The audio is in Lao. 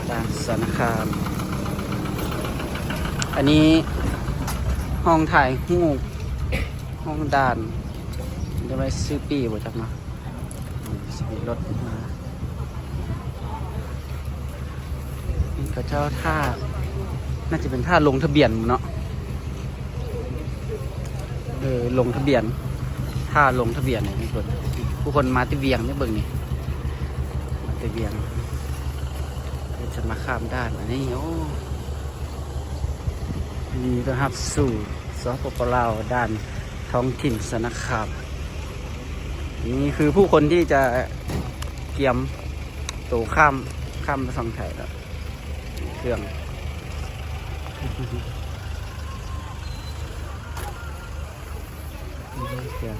ດ່ານສານະຄາມ. ອັນນີ້ຫ້ອງຖ່າຍຮູບ ຫ້ອງດ່ານ ໄດ້ໄວ້ຊື້ປີ້ບໍ່ຈັກເນາະ. ອືມ ຊິມີລົດມາ. ນີ້ເຂົາເຈົ້າຖ້າ ໜ້າຈະເປັນຖ້າລົງທະບຽນເນາະ. ເອີ ລົງທະບຽນ ຖ້າລົງທະບຽນນີ້ທຸກຄົນ. ຜູ້ຄົນມາແຕ່ວຽງເດ້ ເບິ່ງນີ້ ມາແຕ່ວຽງ ເພິ່ນຈະມາຂ້າມດ່ານອັນນີ້. ໂອ້ ຍິນດີຕ້ອນຮັບສູ່ ສປປ ລາວ ດ່ານທ້ອງຖິ່ນສານະຄາມ. ນີ້ຄືຜູ້ຄົນທີ່ຈະກຽມໂຕຂ້າມ ຂ້າມໄປຝັ່ງໄທແລ້ວ. ເຄື່ອງ ເຄື່ອງ